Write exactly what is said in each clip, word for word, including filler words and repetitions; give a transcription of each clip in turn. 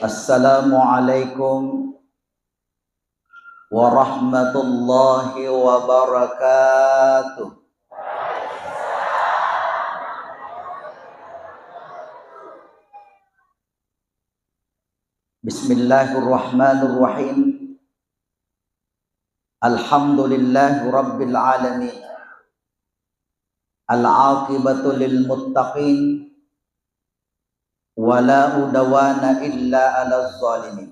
Assalamualaikum warahmatullahi wabarakatuh. Bismillahirrahmanirrahim. Alhamdulillahi rabbil alamin. Al-aqibatu lil muttaqin. Wa la udwana illa ala zalimin.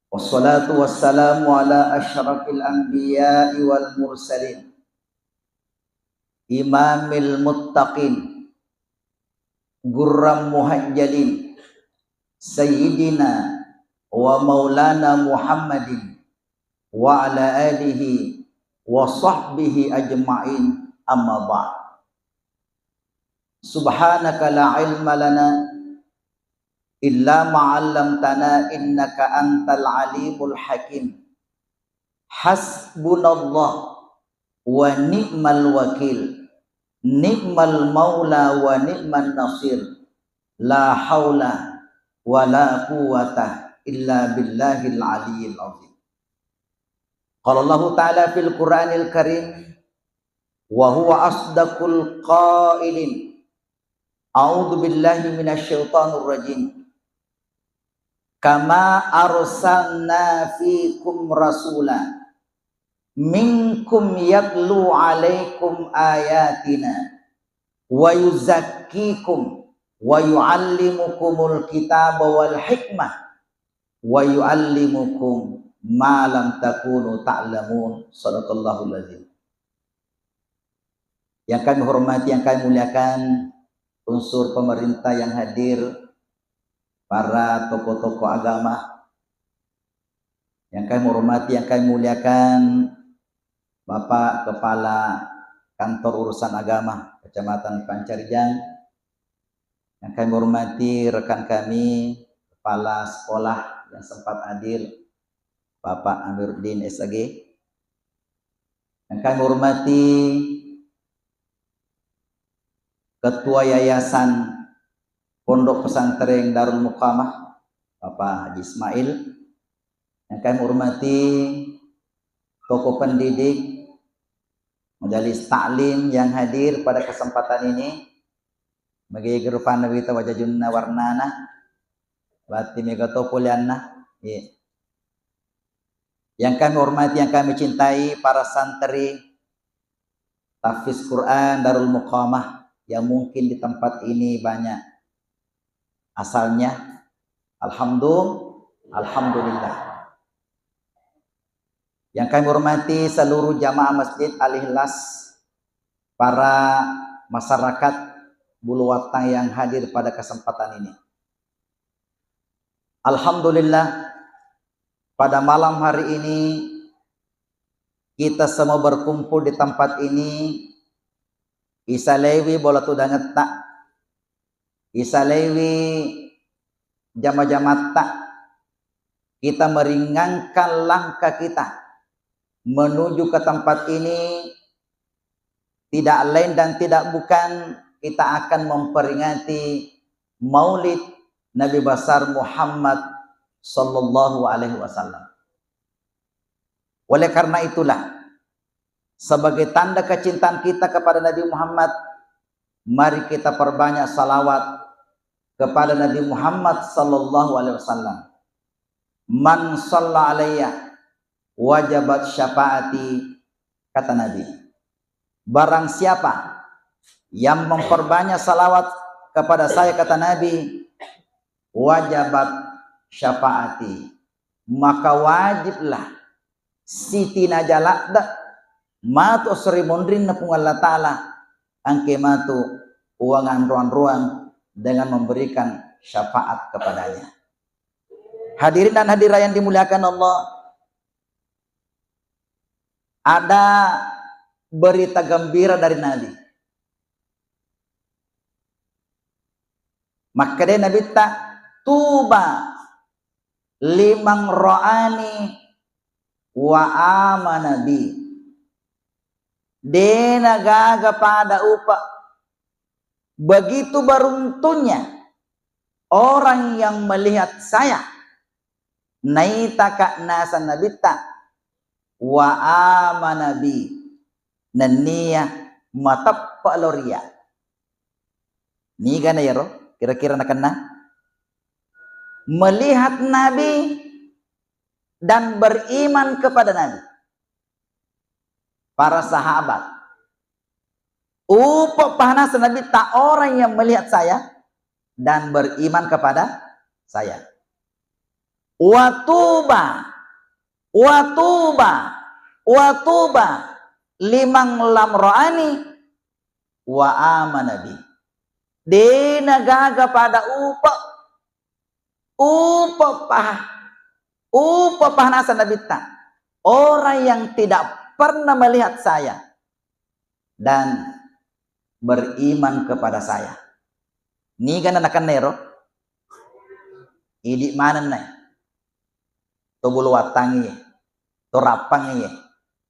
Wassalatu wassalamu ala asyrafil anbiya'i wal mursalin. Imamil muttaqin. Gurram muhajjalin. Sayyidina wa maulana Muhammadin wa ala alihi wa sahbihi ajma'in, amma ba'd. Subhanaka la ilma lana illa ma 'allamtana innaka antal alimul hakim. Hasbunallah wa ni'mal wakil. Ni'mal maula wa ni'man nasir. La haula wa la quwwata illa billahil aliyyil azim. Qala Allahu ta'ala fil Qur'anil Karim, wa huwa asdaqul qailin. A'udzu billahi minasy syaithanir rajim. Kama arsalna fikum rasula minkum yatlu alaikum ayatina wa yuzakkikum wa yuallimukumul kitaba wal hikmah wa yuallimukum ma lam takunu ta'lamun. Sadaqallahul azim. Yang kami hormati, yang kami muliakan, unsur pemerintah yang hadir, para tokoh-tokoh agama, yang kami hormati, yang kami muliakan, Bapak Kepala Kantor Urusan Agama Kecamatan Pancarijang, yang kami hormati rekan kami, kepala sekolah yang sempat hadir, Bapak Amiruddin S A G, yang kami hormati Ketua Yayasan Pondok Pesantren Darul Muqamah, Bapak Haji Ismail, yang kami hormati tokoh pendidik, majelis taklim yang hadir pada kesempatan ini, magi rupanna wita wajajunna warnana, batti mega to poleanna. Iya. Yang kami hormati, yang kami cintai, para santri Tahfiz Quran Darul Muqamah yang mungkin di tempat ini banyak asalnya. Alhamdulillah, alhamdulillah. Yang kami hormati seluruh jamaah Masjid Al-Ikhlas, para masyarakat Buluwatang yang hadir pada kesempatan ini. Alhamdulillah, pada malam hari ini kita semua berkumpul di tempat ini, isalaiwi bola tudangetta, isalaiwi jama-jamatta, kita meringankan langkah kita menuju ke tempat ini, tidak lain dan tidak bukan kita akan memperingati Maulid Nabi besar Muhammad sallallahu alaihi wasallam. Oleh karena itulah, sebagai tanda kecintaan kita kepada Nabi Muhammad, mari kita perbanyak salawat kepada Nabi Muhammad sallallahu alaihi wasallam. "Man shalla alayya wajabat syafaati," kata Nabi. Barang siapa yang memperbanyak salawat kepada saya, kata Nabi, "wajabat syafaati," maka wajiblah sitinaja ladde matu sri monrinna Puang Allah Ta'ala, engke matu uwang anroang-roang dengan memberikan syafaat kepadanya. Hadirin dan hadirat yang dimuliakan Allah, ada berita gembira dari Nabi. Makkeda Nabitta, "Tuba liman ra'ani wa amana bi." Dena gaga pada upa, begitu beruntunya orang yang melihat saya, naitaka naseng Nabitta, wa amana bi, nennia mateppe lao ri iyya. Nigana iyaro kira-kira nakenna? Melihat Nabi dan beriman kepada Nabi. Para sahabat, upe'pa naseng Nabitta, orang yang melihat saya dan beriman kepada saya. Wa tuba, wa tuba, wa tuba liman lam ra'ani wa amana bi. Dena gaga pada upe', upe'pa, upe'pa naseng Nabitta, orang yang tidak pernah melihat saya dan beriman kepada saya. Nigana nakenna ero? Idi manenna. To Buluwattang iye, to Rappang iye,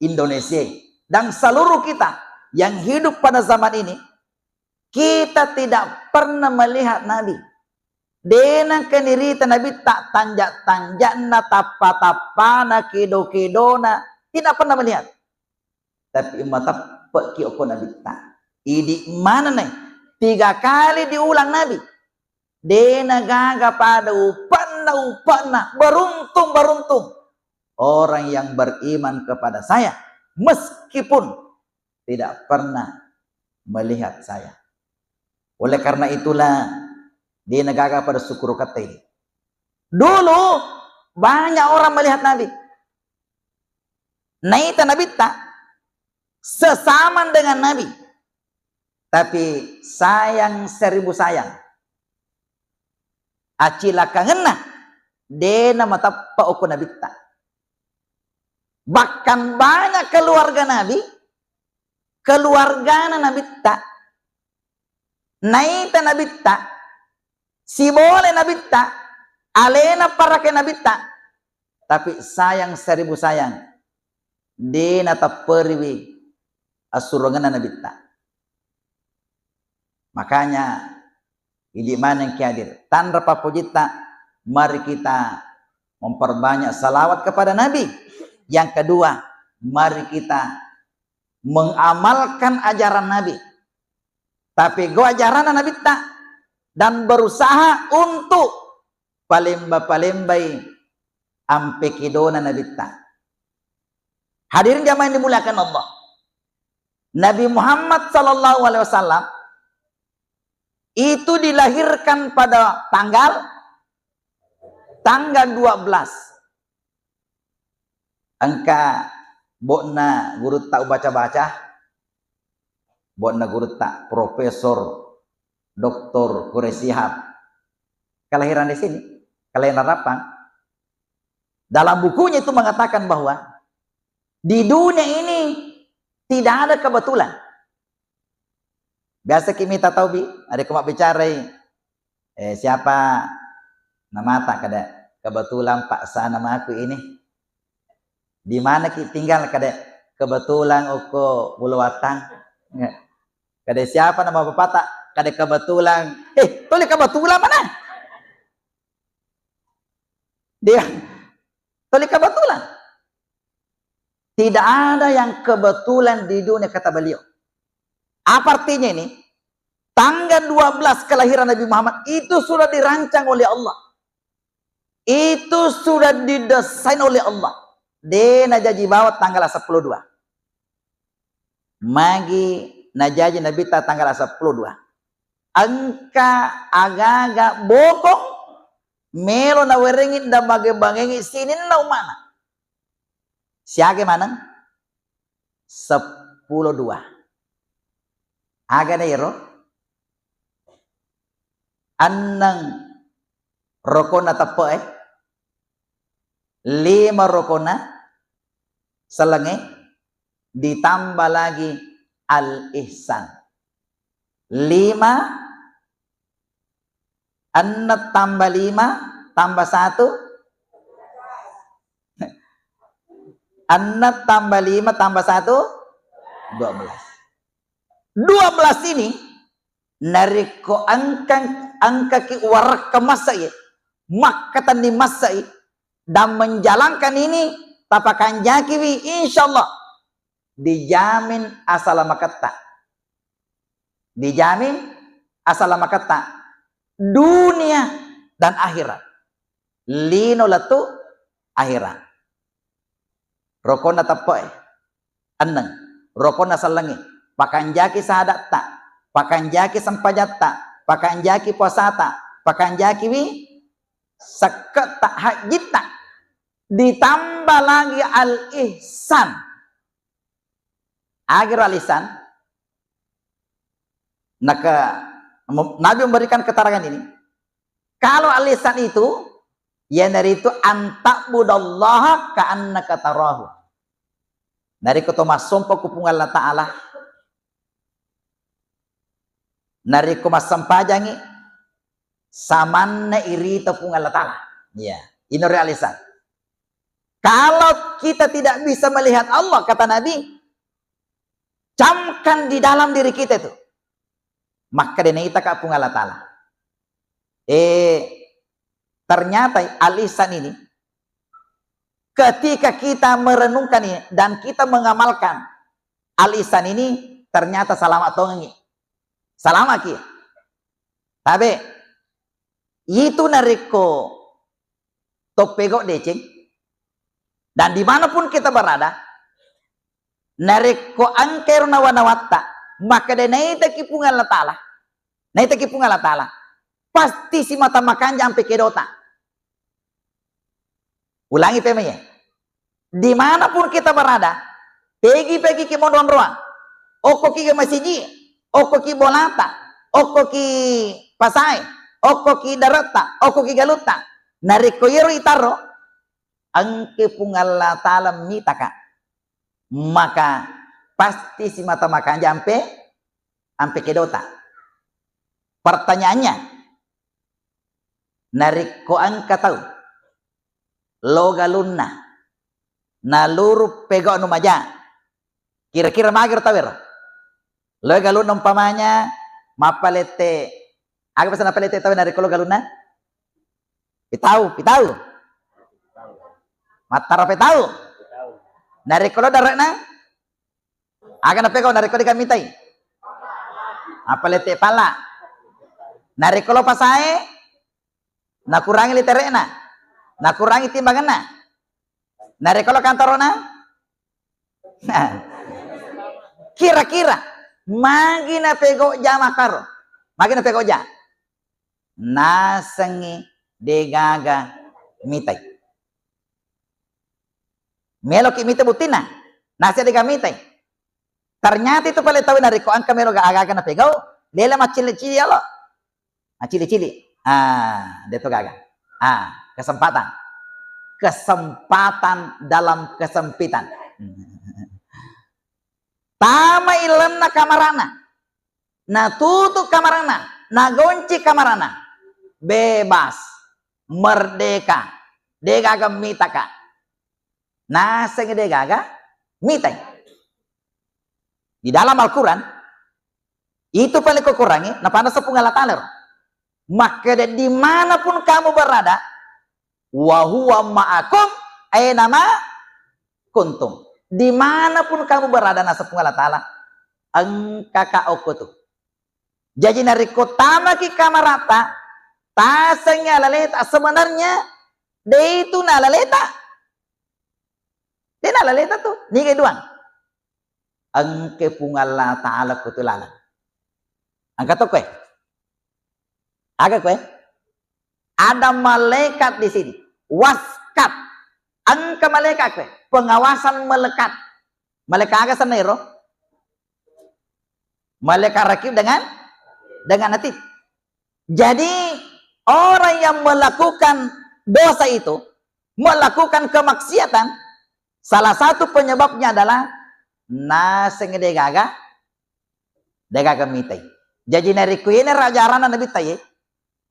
Indonesia, dan seluruh kita yang hidup pada zaman ini, kita tidak pernah melihat Nabi. Dena kenirita Nabitta, tanja-tanja'na, tappa-tappana, kedo-kedona, tidak pernah melihat. Tapi mateppe'ki okko Nabitta. Idi manenna, tiga kali diulang Nabi. Dena gaga pada upe'na, upe'na, beruntung, beruntung orang yang beriman kepada saya, meskipun tidak pernah melihat saya. Oleh karena itulah, dena gaga pada sukkuruketta idi. Dulu banyak orang melihat Nabi. Naita Nabitta, sesama dengan Nabi. Tapi sayang seribu sayang, acilakangenna, dena mateppe' okko Nabitta. Bahkan banyak keluarga Nabi, keluargana Nabitta, naita Nabitta, sibole Nabitta, alena parake Nabitta, tapi sayang seribu sayang, dena tepperiwi assurongenna Nabitta. Makanya, idi manengki hadir, tanra pappojitta, mari kita memperbanyak salawat kepada Nabi. Yang kedua, mari kita mengamalkan ajaran Nabi. Tapegau ajaranna Nabitta dan berusaha untuk palemba-palembai ampe kedona Nabitta. Hadirin jamaah yang dimuliakan Allah. Nabi Muhammad sallallahu alaihi wasallam itu dilahirkan pada tanggal, tanggal dua belas. Engka bo'na gurutta ubaca-baca, bo'na gurutta Profesor Doktor Quraish Shihab. Kelahiran di sini, kelahiran Rappang. Dalam bukunya itu mengatakan bahwa di dunia ini tidak ada kebetulan. Biasa ki mita tau, Bi, ada ko mabbicarai, eh, siapa namata, kada, "Kebetulan Pak Sa namaku ini." "Di mana ki tinggal?" Kada, "Kebetulan okko Buluwattang." Ya. Kada, "Siapa nama bapakta?" Kada, "Kebetulan." Eh, tuli kebetulan mana? Dia tuli kebetulan. Tidak ada yang kebetulan di dunia, kata beliau. Apa artinya ini? Tanggal dua belas kelahiran Nabi Muhammad itu sudah dirancang oleh Allah. Itu sudah didesain oleh Allah. De najaji bawang tanggal sepuluh dua. Magi najaji Nabitta tanggal sepuluh dua. Engka agaga bokong melo nawerengi dan bage-bagengi sininna umana. Siaga maneng? Seppulo dua. Aga na ero? Enneng rokona teppe'e, lima rokona sellengnge, ditambah lagi al-ihsan. Lima, enneng tambah lima tambah satu, enneng tambah lima tambah satu, dua belas. Dua belas ini, narekko engkang engkaki uwarekkeng massai, makkatenni massai, dan menjalankan ini, tapakanjakiwi, insyaallah dijamin asalamaketta. Dijamin asalamaketta dunia dan akhirat. Lino lettu akhirat. Rokonna teppe'e, enneng. Rokonna sellengnge, pakanjaki sahadatta, pakanjaki sempajatta, pakanjaki puasata, pakanjakiwi sekke'ta, hajjitta, ditambah lagi al-ihsan. Agaro al-ihsan? Naka, Nabi memberikan keterangan ini. Kalau al-ihsan itu, iyanaritu anta'budallaha ka'annaka tarahu. Narekko to massompa ku Puang Allah Ta'ala, narekko massempajangngi, samanna irita Puang Allah Ta'ala. Iya, inore al-ihsan. Kalau kita tidak bisa melihat Allah, kata Nabi, camkan di dalam diri kita itu. Makkeda naitaka Puang Allah Ta'ala. Eh, ternyata al-ihsan ini, ketika kita merenungkan ini dan kita mengamalkan al-ihsan ini, ternyata selamat tongengi. Selamat ki. Tabe, itu narekko toppego deceng, dan dimanapun kita berada, narekko engka ero nawa-nawatta, makkeda naitaki Puang Allah Ta'ala, naitaki Puang Allah Ta'ala, pasti simata makanja ampe kedota. Ulangi pemeye. Dimanapun kita berada, pegi-pegi ki monro-onroang, okko ki masiji, okko ki bolata, okko ki pasae, okko ki daretta, okko ki galutta, narekko iyaro itaro, engke Puang Allah Ta'ala mitaka, maka pasti simata makanja ampe, ampe kedota. Pertanyaannya, narekko engka tau lo galunna, naluru pegau anu maja, kira-kira magero tau ero? Lo galunna umpamanya mappalette, aga biasa napalette tau narekko lo galunna? Pitau, pitau. Mattara pitau. Narekko lo dare'na? Aga napegau narekko dega mitai? Mappalette pala. Narekko lo pasae, nakurangi litere'na, nakurangi timbangenna. Narekko lo kantorona? Nah. Kira-kira magi napegau ja makkaro? Magi napegau ja? Nasengngi degaga mitai. Meloki mita buttinna, nasi degaga mitai. Ternyata itu pale tau narekko engka melo aga-aga napegau, lela maccili-cili alo. Maccili-cili. Ah, deto gaga. Ah, kesempatan. Kesempatan dalam kesempitan. Tama ilenna kamarana. Natutu kamarana, nagonci kamarana. Bebas, merdeka, degaga mitaka. Naseng degaga mitai. Di dalam Al-Quran, itu paling kukurangi, napana sepung Allah Ta'ala. Makkeda, dimanapun kamu berada, wa huwa ma'akum aina ma kuntum. Dimanapun kamu berada, naseng Puang Allah Ta'ala, engkaka okko tu. Jaji narekko tamaki kamarata, tasengngi alaleta, sebenarnya de itu na alaleta. De na alaleta tu, niga duang. Engke Puang Allah Ta'ala kutu laleng. Engka to koe. Aga koe? Ada malaikat di sini. Waskat. Engka malaikat koe. Pengawasan melekat. Malaikat aga senna ero? Malaikat rakib dengan, dengan atid. Jadi, orang yang melakukan dosa itu, melakukan kemaksiatan, salah satu penyebabnya adalah naseng degaga, degaga mitai. Jaji, narekko iyana ajaranna Nabitta ye,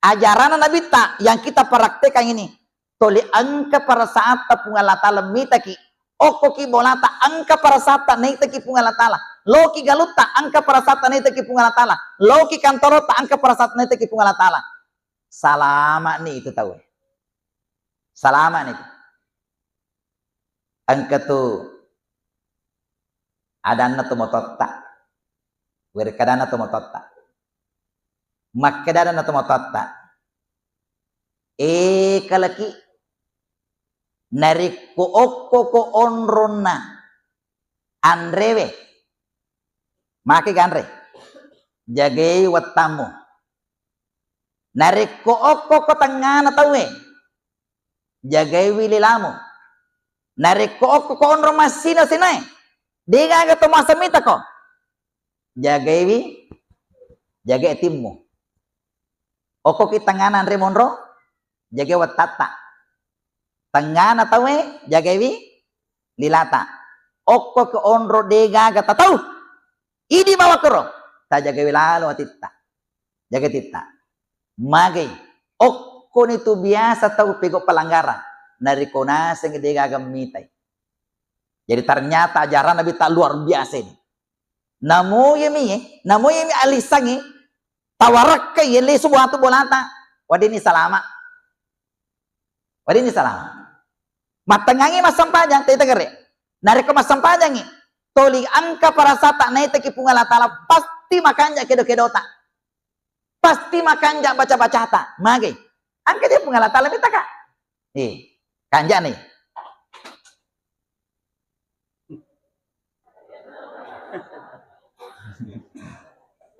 ajaranna Nabitta yang kita praktekkan ini, tuli engka parasaatta Puang Allah Ta'ala mitaki, okkoki bolata engka parasaatta naitaki Puang Allah Ta'ala, loki galutta engka parasaatta naitaki Puang Allah Ta'ala, loki kantorotta engka parasaatta naitaki Puang Allah Ta'ala. Salama'ni itu tauwe. Salama'ni itu. Engka tu adanna tomatoatta. Werekkadanna tomatoatta. Makkedana tomatoatta, "Eh, kalaki, narekko okkoko onronna anrewe, make ganre, jagai wettammu. Narekko okkoko tengngana tauwe, jagaiwi lilamu. Narekko okkoko onrong massino-sinoe, degaga to muaseng mitako, jagaiwi, jagai atimmu. Okkoki tengngana anre monro, jagai wettatta. Tengngana tauwe, jagaiwi lilata. Okkoki onro degaga tatau, idi bawakoro, tajagaiwi lalo atitta. Jagai atitta. Magai, okkoni tu biasa tau pegau pelanggaran, narekko nasengngi degaga mitai." Jadi ternyata ajaran Nabitta luar biasa ini. Namoyemi, namoyemi alissangngi, tawarakkai, lesu buatu bolata, weddinni salama. Weddinni salama. Mattengngangi massempajang, teta gere. Narekko massempajangngi, toli engka parasata naitaki Puang Allah Taala, pasti makanja kedo-kedota. Pasti makanja baca-bacata. Magai. Engka je Puang Allah Taala mitaka. Eh, kanjani.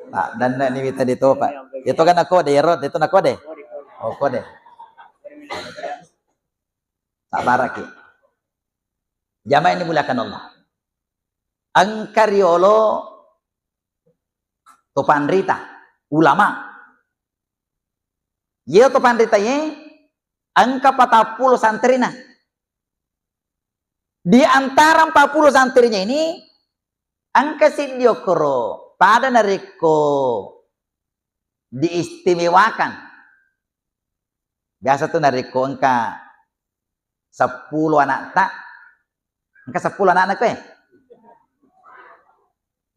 Pak, dan ni wita di to, Pak. Itu kan aku de, ero, itu aku de. Oh, kode. Sabaraki. Jamaah yang dimuliakan Allah. Engka riolo to panrita, ulama. Iya to panrita ye, engka patappulo santrina. Di antara empat puluh santrinya ini, engka siddi okkoro pada narekko diistimewakan. Biasa tu narekko engka seppulo anakta, engka seppulo anakna koe.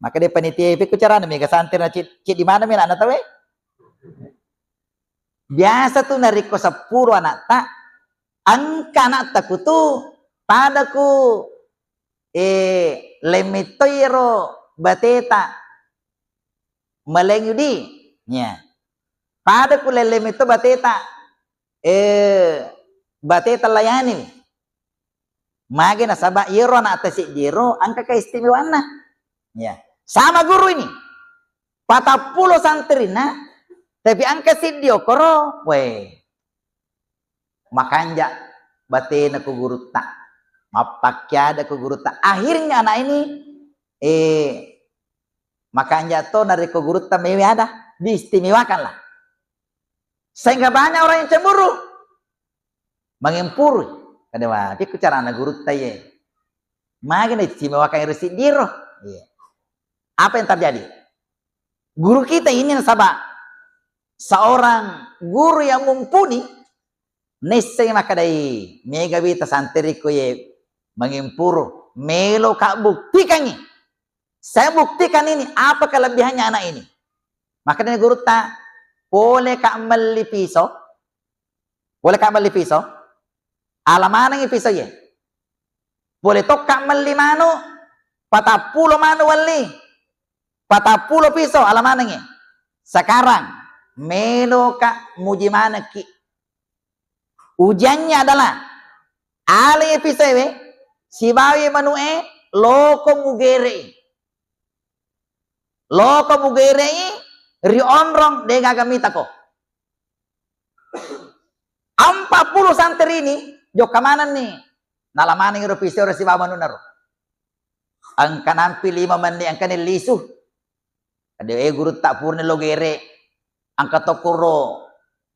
Maka de panitia, "Pekko carana mega santri na cid-, cid di mana mi anakna tauwe?" Biasa tu narekko seppulo anakta, engka anakta kutu pada ku, eh, lemmettoi ero bateta. Maleng yudi. Ya. Pada ku lelleme to bateta, eh, bateta layani. Mage nasaba iyero anakta siddi ero engka keistimewaanna. Ya. Sama guru ini. Patappulo santrina, tapi engka siddi okoro, weh. Makanja batena ku gurutta. Mappakkiada ku gurutta. Akhirnya anak ini, eh, makanja to narekko gurutta mewe ada, diistimewakanlah. Sehingga banyak orang yang cemburu. Mangempuru. Kada wa, pekko carana gurutta ye. Magi naistimewakan ero siddi ro. Iya. Apa yang terjadi? Guru kita ini nasaba seorang guru yang mumpuni, nisseng makkadai, mega wita santrikku ye mangempuru, melo ka buktikangi. Saya buktikan ini apa kelebihannya anak ini. Makanya gurutta, pole ka melli piso, pole ka melli piso, ala manengi piso ye. Pole tokka melli manu, patappulo manu welli, patappulo piso ala manengi. Sekarang, melo ka muji manekki. Ujiannya adalah, ale pisoewe, sibawa manu'e, loko mugere'i. Loko mugere'i, ri onrong, degaga mitako. Empat puluh santri ini, jokka manenni, nala manengi ro pisoe ro sibawa manu'na ro. Engka nampi lima menit, engkani lisu. Ade, eh, gurutta, purani lo gere, engka tokko ro,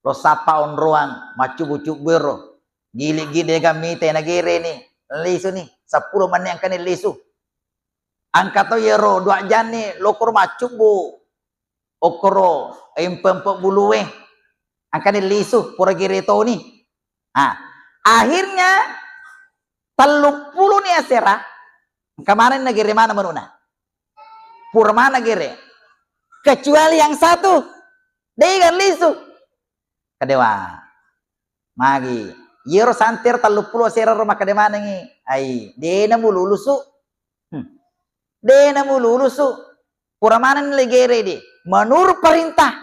lo sappa onroang, maccubu-cubu ero. Gili-gili dega mita na gere ni, lisu ni, seppulo menit engkani lisu. Engka to yero dua janni, lokoro maccubu, okkoro, empe-empe bulue, engkani lisu, pura gere toni. Ah, akhirnya telluppulo ni asera, engka maneng na gere mana manu'na. Pura mana gere. Kecuali yang satu, dega lisu. Kedewa. Magi. Iyaro santero telluppulo asera ro makkeda manengngi, ai, dena mululusu. Hmm. Dena mululusu. Pura manenni le gere di. Menurut perintah.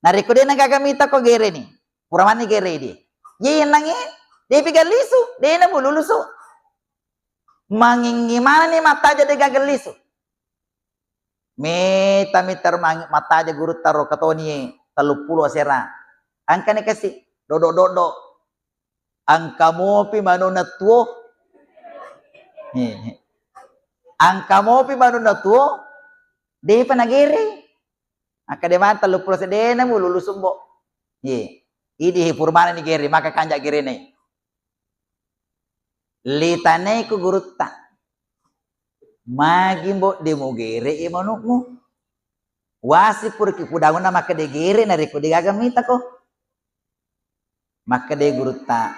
Narekko dena gaga mita ko gere ni. Pura manenni gere di. Ye yenangnge, depi gallisu, dena mululusu. Mangingngi manenni mattaja de gaga lisu. Meta-meta ro mang-, mattaja gurutta ro katoni telluppulo asera. Engkani kasi, doddo-doddo. Engka mopi manonna tuo. Hehe. Engka mopi manonna tuo, depa nagere. Makkeda maneng telluppulo asera dena mululusu, Mbo. Ye. Idi pura manenni gere, maka kanja gerena. Litanai ku gurutta. Magi, Mbo, de mugere e manukmu? Wasi pura ki pudangunna makkeda gere narekko de gaga mita ko. Makkeda gurutta,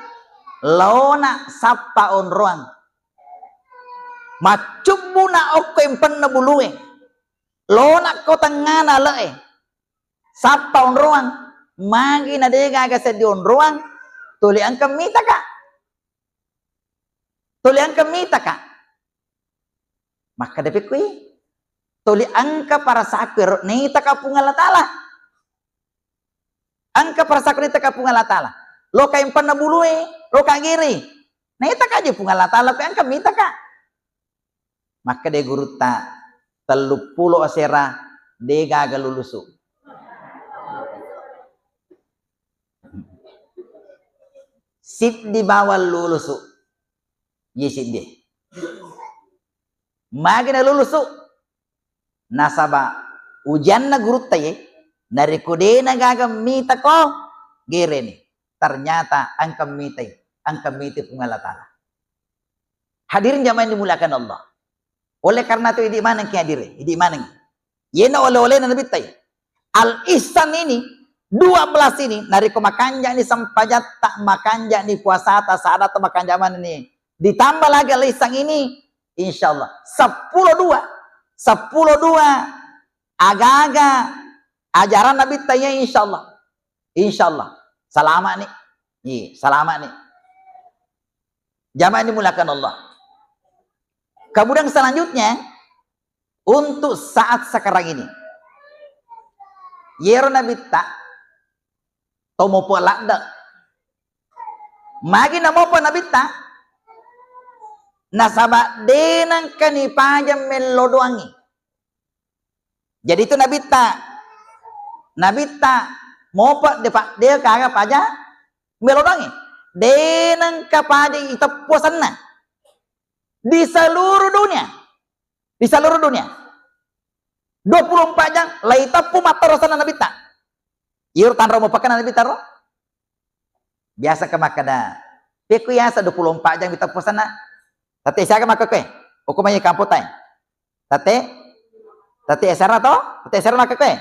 laona sappa onroang. Maccubbuna okko empenna bulue. Laona ko tengngana ale'e. Sappa onroang. Magi na de gaga seddi onroang, tuli engka mitaka. Tuli engka mitaka. Makkeda pekkui, tuli engka parasaku ero, naitaka Puang Allah Taala. Engka parasaku naitaka Puang Allah Taala. Loka empanna bulue, loka gere. Naitaka je Puang Allah Taala, pe engka mitaka. Makkeda gurutta, telluppulo asera de gaga lulusu. Siddi bawang lulusu. Ye siddi. Magi na lulusu. Nasaba ujianna gurutta ye, narekko dena gaga mitako gereni. Ternyata engka mitai, engka mitai Puang Allah Taala. Hadirin jamaah yang dimuliakan Allah. Oleh karena itu, idi maneng ki hadire, idi maneng. Yena oleh-olehna Nabitta. Al-Ihsan ini, dua belas ini, narekko makanjani sempajatta, makanjani puasata, sadata, makanja manenni. Ditambah lagi Al-Ihsan ini, insya Allah. Seppulo dua, seppulo dua, aga-aga ajaran Nabitta, ya, insya Allah. Insya Allah. Salama ni. Iya, salama ni. Jamaah yang dimuliakan Allah. Kemudian selanjutnya, untuk saat sekarang ini. Yero Nabitta, to mopo ladde. Magi na mopo Nabitta, nasaba denangkani pajang mello doangi. Jadi itu Nabitta, Nabitta mopo de pa-, de kaga paja mello doangi. Denangka paja iteppu asenna. Di seluruh dunia. Di seluruh dunia. Dua puluh empat jam, lai teppu mattaro asenna Nabitta. Iyaro tanro mupakana Nabitta ro. Biasa ke makkeda, pekku yasa dua puluh empat jam iteppu asenna. Tette siaga makkekue. Okko mai kampotai. Tette, tette esara to? Tette esara makkekue.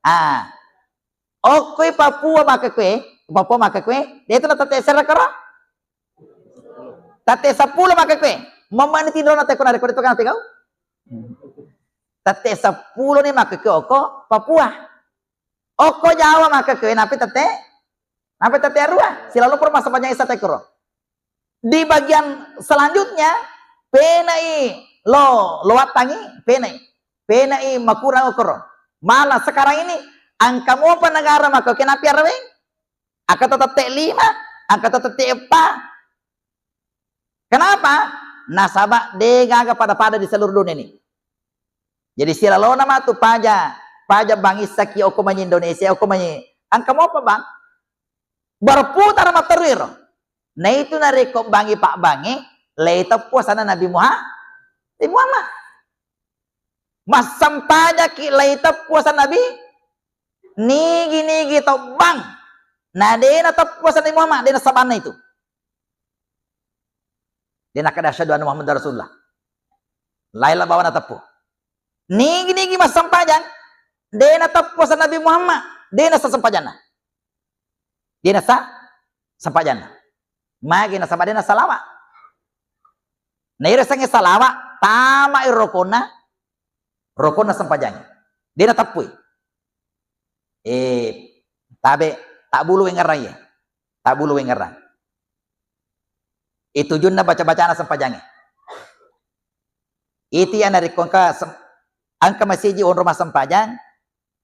Ah. Okkoi Papua makkekue, Papua makkekue, de tu na tette esara karo? Tette seppulo makkekue. Mamani tinrona teko narekko de tu kan tegau? Tette seppulo ni makkekue okko Papua. Okko Jawa makkekue napi tette, napi tette arua. Silalo pura massempajang isa tekoro. Di bagian selanjutnya, penai lo, lo wattangi, penai. Penai makurang okoro. Malah sekarang ini, engka mopa negara makkekue napi araweng. Engka to tette lima, engka to tette eppa. Kenapa? Nasaba de gaga pada-pada di seluruh dunia ini. Jadi silalona matu paja, paja bangissa ki okko manyi Indonesia, okko manyi. Engka mopa bang? Berputar matteru ero. Naitu narekko bangi pabbangi, lai teppu asenna Nabi Muha-, Nabi Muhammad. Massempajaki lai teppu asenna Nabi, nigi-nigi to bang. Na dena teppu asenna Nabi Muhammad, dena sabanna itu. Dena kada asyhadu anna Muhammad Rasulullah. Laila bawana teppu. Nigi-nigi massempajang, dena teppu asenna Nabi Muhammad, dena sasempajanna. Dena sa sempajanna. Magi nasaba dena salawa. Na iro sange salawa, tama i rokonna, rokonna sempajangnge. Dena teppui. Eh, tabe, Tabbulu wengngerang ye. Tabbulu wengngerang. Itu tujunna baca-bacana sempajangnge. Itu iya narekko engka sem-, engka masiji onro massempajang,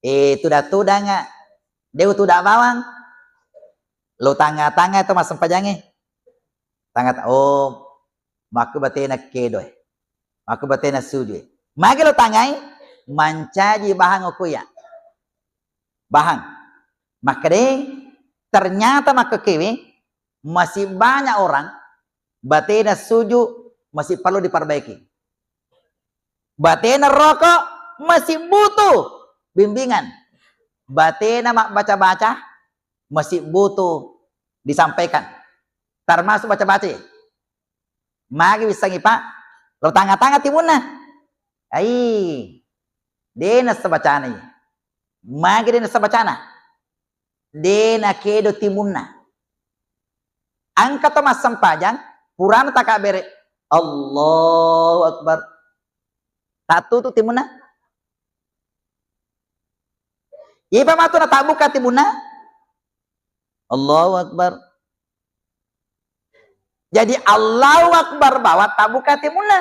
eh, tudang-tudangnga, de' utuda bawang, lo tangnga-tangnga to massempajangnge. Tangnga-, oh, makku batena kedo e. Makku batena suju e. Magi lo tangngai, mancaji bahang okko iya. Bahang. Makkeda, ternyata makkekewe masih banyak orang batena suju masih perlu diperbaiki. Batena rokok masih butuh bimbingan. Batena mabbaca-baca masih butuh disampaikan. Termasuk baca-baca. Magi wissengngi, Pak? Lo tangnga-tangnga timunna. Ai, de' nassa bacana iya. Magi de' nassa bacana? De' nakedo timunna. Engka to massempajang, purana takabbere, Allahu Akbar. Tattutu timunna. Ipa matu natabbuka timunna. Allahu Akbar. Jadi Allahu Akbar bawang tabbuka timunna.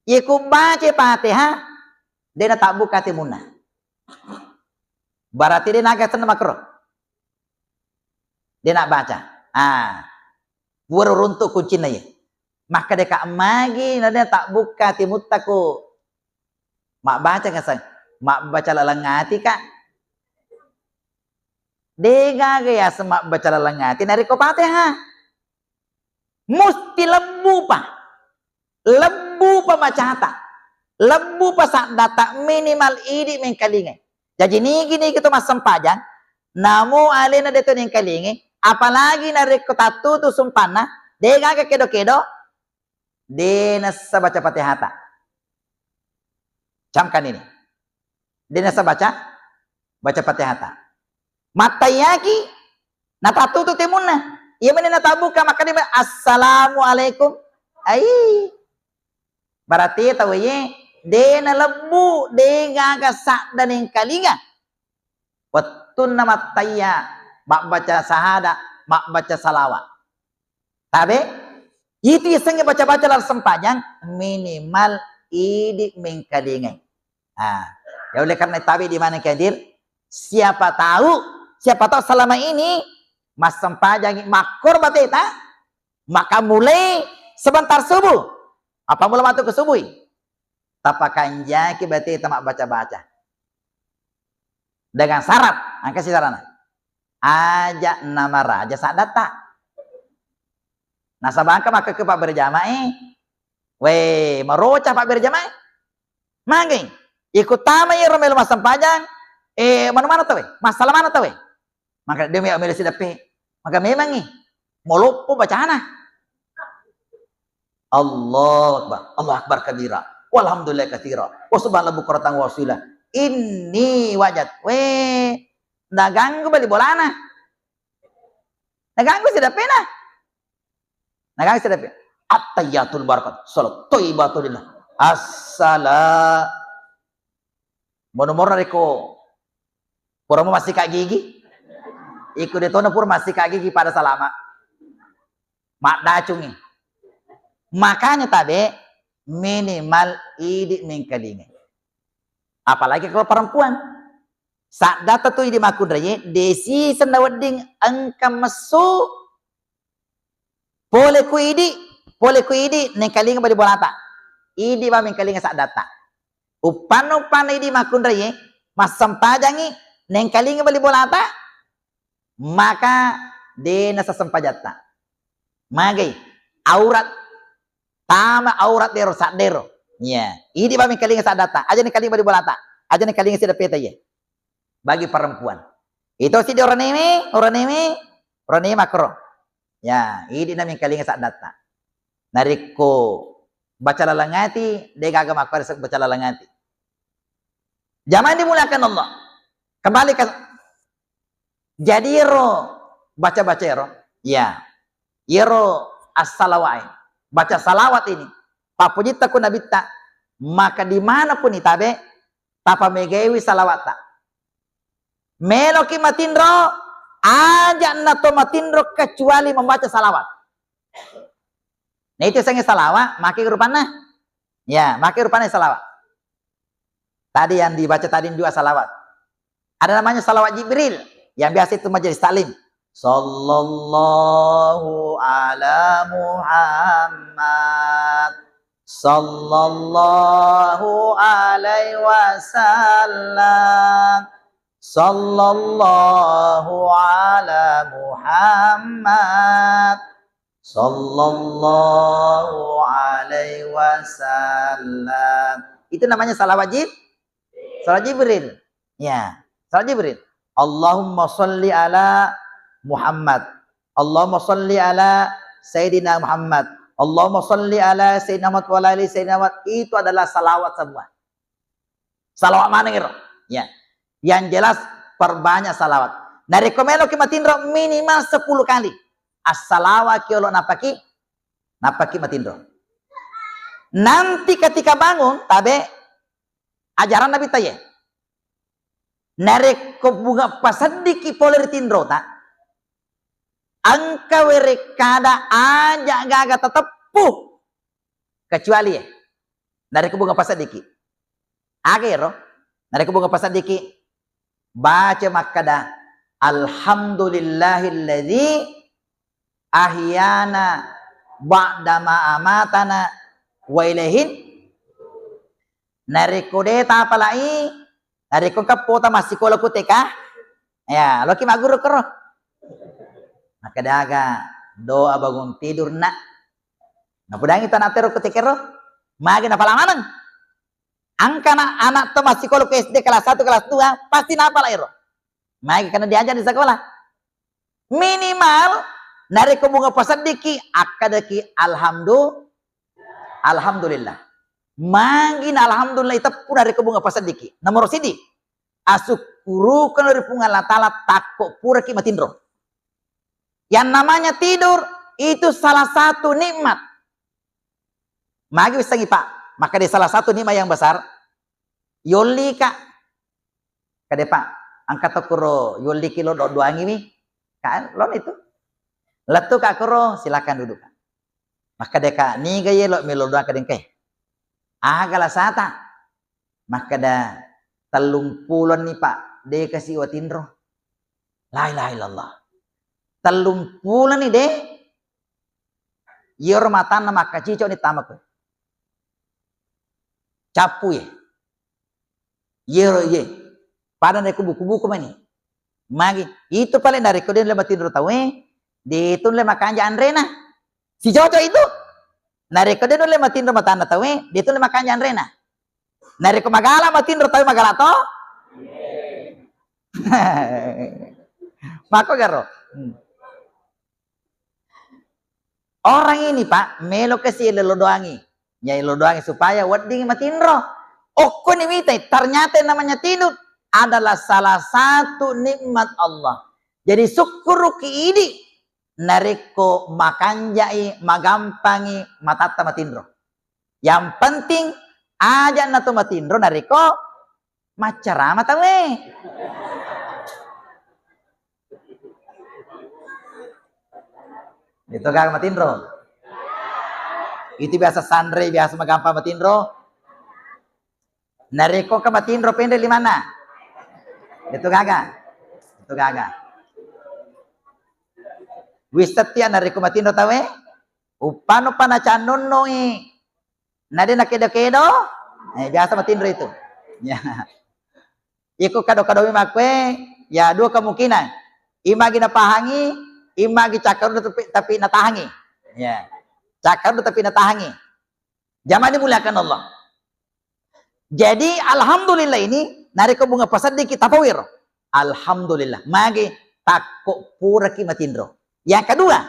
Iku baca Fatihah, de' natabbuka timunna. Berarti de' naga senna makro. De' nabaca. Ah. Wero runtu kuncinna ye. Makkeda ka magi na de' natabbuka timutta ko mabbaca ngaseng. Mabbaca laleng ati ka. De' gaga yaseng mabbaca laleng ati narekko Fatihah. Musti lebbupa. Lebbupa macata. Lebbupa saddata minimal idi mengkalingai. Jaji nigi-nigi to massempajang, namo alena de' to nengkalingai, apalagi narekko tattutu sumpanna, de' gaga kedo-kedo, de' nassa baca Fatihata. Camkan ini. De' nassa baca, baca Fatihata. Mattaiyaki, natattutu timunna. Iya meni natabbuka, makkeda, "Assalamualaikum." Ai. Berarti tau ye, de' nalebbu, de' gaga sadda nengkalinga. Wettunna mattaiya, mabbaca sahada, mabbaca salawa. Tabe, itu yasengnge baca-baca laleng sempajang, minimal idi mengkalingai. Ah, ya oleh karena tabe di mana hadir, siapa tahu, siapa tahu selama ini massempajangi makkoro bateta, maka mulai sebentar subuh. Apa mula matu ke subuh? Tapakanjaki bateta mabbaca-baca. Dengan syarat, engka si syaratna. Aja namaraja saddatta. Nasaba engka makkekkuwe pabbere jamae, we, maroca pabbere jamae. Magi? Iko tama iyaro melo massempajang, eh, manu maneng tauwe? Massala maneng tauwe? Maka de' melo sideppe. Maka memangngi maloppo bacana. Allahu Akbar, Allahu Akbar kabira, walhamdulillah katsira, wa subhanallahi bukratan wa asila. Inni wajat. We, naganggu bali bolana. Naganggu sideppena. Naganggu sideppe. Attahiyatul barakat, salat thayyibatul lillah. Assala. Mono-mono rekko pura massika gigi. Iko de' tona pura massika gigi pada salama. Maddacungi. Makanya tabe minimal idi mengkalingai. Apalagi kalau perempuan. Saddatta tu idi makkunraie, de' siseng nawedding engka messu pole ku idi, pole ku idi nengkalinga bali bolata. Idi ba mengkalinga saddatta. Uppanna-uppanna idi makkunraie, massempajangi nengkalinga bali bolata, maka de' nasa sempajatta. Magai aurat, tama aurat dero saddero. Iya, idi ba mengkalinga saddatta. Aja nengkalinga bali bolata. Aja nengkalinga sideppeta iye. Bagi perempuan. Itu si di oraneme, oraneme, oraneme makro. Ya, idi na mengkalinga saddatta. Narekko baca laleng ati, de' gaga makkuwari baca laleng ati. Jamaah dimuliakan Allah. Kembali ke, jadi ero baca-baca ero, ya, ero assalawai, baca salawat ini, pappujitta ku nabitta, maka dimanapun itabe, tapamegaiwi salawatta. Meloki matinro, Aja' na to matinro kecuali membaca salawat. Nah, itu sange salawat, make rupanna. Ya, make rupanna salawat. Tadi yang dibaca tadi juga salawat. Ada namanya salawat Jibril yang biasa itu majelis taklim. Sallallahu ala Muhammad. Sallallahu alaihi wasallam. Sallallahu ala Muhammad. Sallallahu alaihi wasallam. Itu namanya salawat Jib-, salawat Jibril. Ya, salawat Jibril. Allahumma salli ala Muhammad. Allahumma salli ala Sayyidina Muhammad. Allahumma salli ala Sayyidina Muhammad wa ala ali Sayyidina Muhammad. Itu adalah salawat semua. Salawat maneng ero. Ya. Yang jelas perbanyak salawat. Narekko meloki matinro minimal sepuluh kali. Assalawaki olo napaki, napaki matinro. Nanti ketika bangun, tabe ajaran Nabi taye. Narekko bunga paseddiki pole ri tinrota, engka werekkada aja gaga tateppu kecuali e. Narekko bunga paseddiki. Aga ero? Narekko bunga paseddiki, baca makkada, "Alhamdulillahilladzi ahyana ba'dama amatana wa ilaihin." Narekko de tapalai, narekko engka pota massikola ku T K, ya, loki magguru koro. Makkada aga, "Doa bangun tidur, Nak." Napudangi tana tero ku T K ro, magi napala maneng. Engka na anak to massikola ku S D kelas satu, kelas dua, pasti napala ero. Magi karena diajar di sekolah. Minimal narekko bunga paseddiki, akkadaki alhamdu-, alhamdulillah. Magi na alhamdulillah iteppu narekko bunga paseddiki. Nomor sidi, asukkurukeng ri Puang Allah Taala takko puraki matinro. Yang namanya tidur itu salah satu nikmat. Magi wissengi, Pak, makkeda salah satu nikmat yang besar, yolli ka. Kade, Pak, engka to kuro yolliki lo do-, doangiwi. Kan lo itu. Lettu ka kuro, silakan duduk, Pak. Makkeda ka, niga ye lo melo doang, kade engka e. Aga lasata? Makkeda, "Tellung pulonni, Pak, de kasi watinro." La ilaha illallah. Tellung pulonni de. Iyaro matanna makkaciconi tamaku. Cappu ye. Iyaro ye. Pada narekko buku-buku mani. Magi. Itu pale narekko de nulle matinro tauwe, de tu nulle makanja anrena. Sicoco itu. Narekko de nulle matinro matanna tauwe, de tu nulle makanja anrena. Narekko magala matinro tauwe, magala to? Mako garo. Hmm. Orang ini, Pak, melo kasi lo doangi. Ya, lo doangi supaya wedding matinro. Okkoni mitai, ternyata yang namanya tidur adalah salah satu nikmat Allah. Jadi, sukkuruki idi narekko makanjai, magampangi matatta matinro. Yang penting aja na to matinro narekko maccarama tauwe. Itu kan matinro. Itu biasa sanre, biasa magampang matinro. Narekko ka matinro penre limanna. Itu gaga. Itu gaga. Wissettia narekko matinro tauwe, uppanu pana cannonnoi. Na de nakedo-kedo, eh, biasa matinro itu. Ya. Iko kado-kadomi makkue, ya, dua kemungkinan. Imagi napahangi, imagi cakkaruddu tapi, tapi natahangi. Ya. Cakkaruddu tapi natahangi. Jamaah dimuliakan Allah. Jadi, alhamdulillah ini, narekko bunga paseddiki tapawiro. Alhamdulillah. Magi takko puraki matinro. Yang kedua,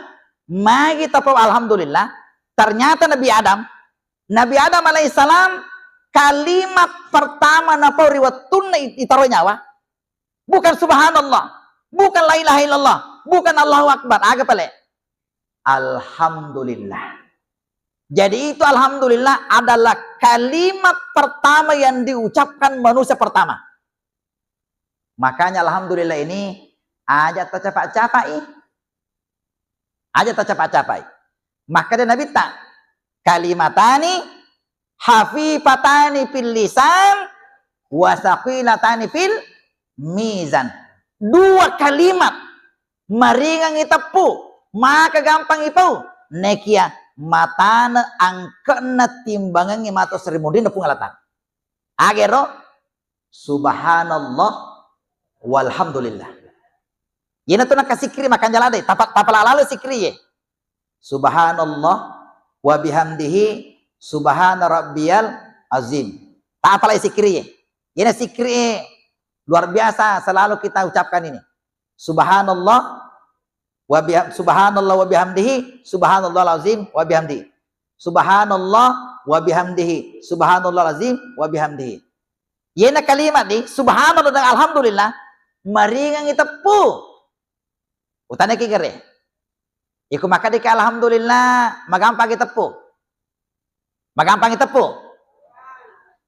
magi tapau alhamdulillah, ternyata Nabi Adam, Nabi Adam alaihissalam, kalimat pertama napau ri wettunna i-, itaro nyawa, bukan subhanallah, bukan la ilaha illallah, bukan Allahu Akbar, aga pale? Alhamdulillah. Jadi itu alhamdulillah adalah kalimat pertama yang diucapkan manusia pertama. Makanya alhamdulillah ini Aja tacapa-capai. Aja tacapa-capai. Makkeda Nabitta, "Kalimatani khafifatani fil lisan wa tsaqilatani fil mizan." Dua kalimat maringang iteppu, maka gampang ipau. Nekia matane angke'na timbangengnge mato seri munrinna Puang Allah Ta'ala. Agero, subhanallah walhamdulillah. Iyana tu nakasikkiri makanja ladde, tapa-, tapalalo sikkiri ye. Subhanallah wa bihamdihi, subhana rabbiyal azim. Tapalai sikkiri ye. Iyana sikkiri luar biasa selalu kita ucapkan ini. Subhanallah wa biha-, subhanallah wa bihamdihi, subhanallahal azim wa bihamdihi. Subhanallah wa bihamdihi, subhanallahal azim wa bihamdihi. Iyana kalimat di subhanallah dan alhamdulillah maringang iteppu. Utanaki gare. Iko makkedaki alhamdulillah, magampang iteppu. Magampang iteppu.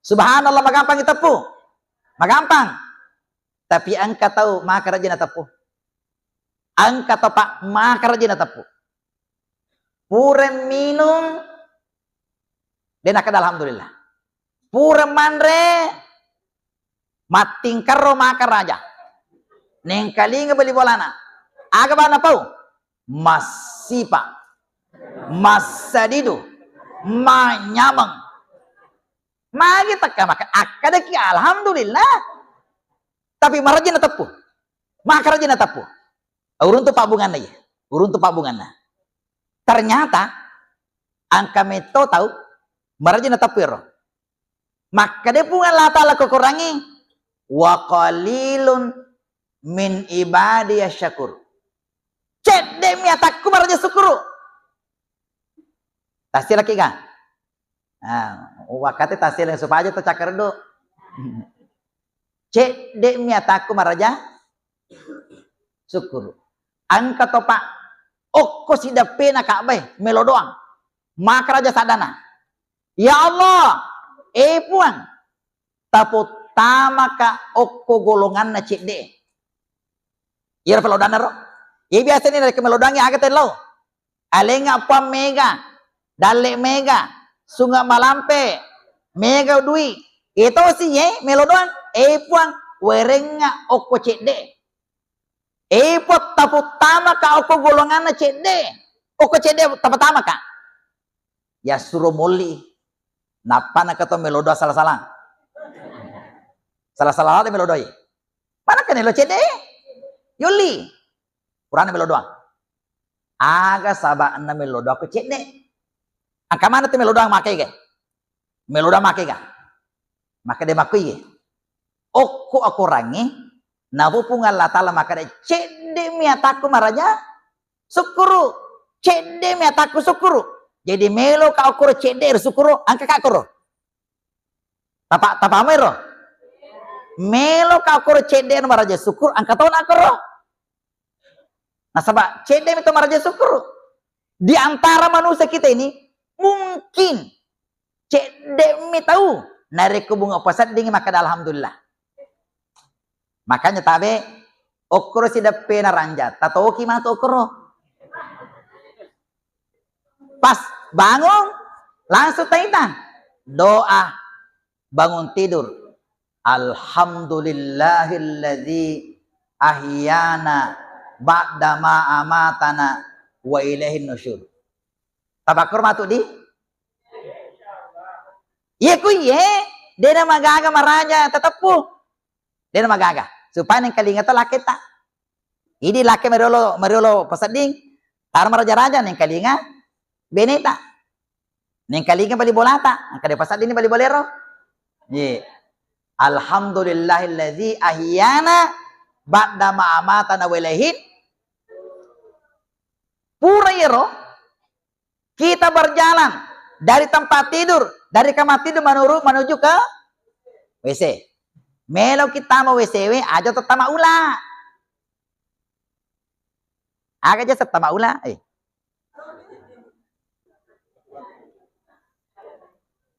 Subhanallah magampang iteppu. Magampang. Tapi engka tau maka raja nateppu. Engka tau, Pak, maka raja nateppu. Pura minung, de nakkeda alhamdulillah. Pura manre, mattingkerro maka raja. Nengkalinga bali bolana. Aga bana pau? Massipa. Massadidu. Manyameng. Magi tekka maka, akkadaki alhamdulillah. Tapi maraja nateppu. Maka raja nateppu. Uruntu pabbunganna iya. Uruntu pabbunganna. Ternyata engka metto tau maraja nateppu ero. Makkeda Puang Allah Ta'ala ko Korangnge, "Wa qalilun min ibadiyasy syakur." Cedde'mi atakku maraja sukkuru. Tassilaki ga? Ah, wakkate tassileng supaja to cakkareddu. Cedde'mi atakku maraja sukkuru. Engka to, Pak, okko sideppena Ka'bae melo doang. Maka raja saddana. Ya Allah, eh Puang, taputtamaka okko golonganna cedde. Iyaro pelodanna ro. Iya biasani narekko melodangi aga tellau. Alengnga Puang mega, dalle mega, sunge malampe, mega dui. Etosi ye melo doang, eh Puang, werengnga okko cedde. Eh Puang, taputtamaka okko golonganna cedde. Okko cedde taputtamaka. Yassuro molli. Nappa nakato melo doa sala-sala. Sala-sala de melo doa. Mana kenelo cedde? Yolli. Purana melo doang. Aga saba'na melo doang ko cedde? Engka mana tu melo doang makkega? Melo doang makkega? Makkeda makkuiye. Okko akorangnge, napo Puang Allah Ta'ala makkeda, "Cedde'mi atakku maraja sukkuru, cedde'mi atakku sukkuru." Jadi meloka okkoro cedde ero sukkuru, engkaka okkoro. Tapa-, tapahamo ero? Meloka okkoro cedde ero maraja sukkuru, engka tona okkoro. Nasaba cedde'mi to maraja sukkuru. Di antara manusia kita ini mungkin cedde'mi tau narekko bunga paseddingi makkeda alhamdulillah. Makanya tabe okkoro sideppena ranja, tatoki matu okkoro. Pas bangun, langsung taita. Doa bangun tidur. Alhamdulillahilladzi ahyana ba'da ma amatana wa ilaihin nusyur. Tapakkoro matu di? Iya ku iye, dena magaga maraja tateppu. Dena magaga. Supaya nengkalinga to laketa. Idi lake mariolo, mariolo pasedding, taro maraja-raja nengkalinga beneta. Nengkalinga bali bolata, engka de pasedding bali bolero. Ye. Alhamdulillahilladzi ahyana ba'da ma amatana wa ilaihin. Pura yero, kita berjalan dari tempat tidur, dari kamar tidur menuru-, menuju ke W C. Melo kita mau W C we, aja tetama ula. Aga jasa tama ula, eh.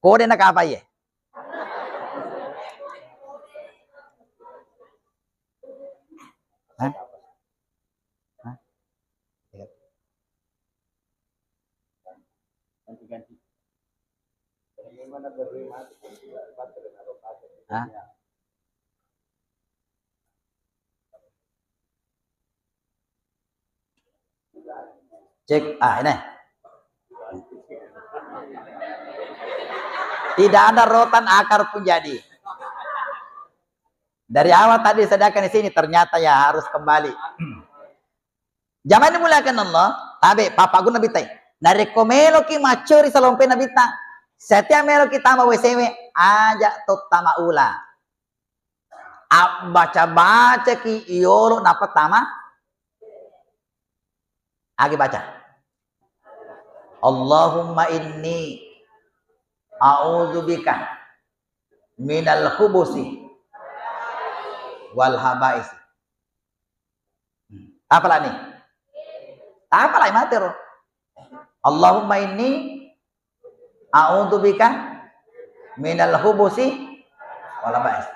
Kode na kapa ye? Hah? Hah? Cek, ah, ini. Tidak ada rotan, akar pun jadi. Dari awal tadi disediakan di sini, ternyata ya harus kembali. Jamaah dimuliakan Allah, tabe, papa guru Nabitta. Narekko meloki maccuri salompe Nabitta, setiap meloki tama W C W, aja to tama ula. Abbaca-bacaki yolo nappa tama. Agi baca. Allahumma inni a'udzubika minal khubusi wal khaba'is. Tapalani. Tapalai matero. Allahumma inni a'udzubika minal khubusi wal khaba'is.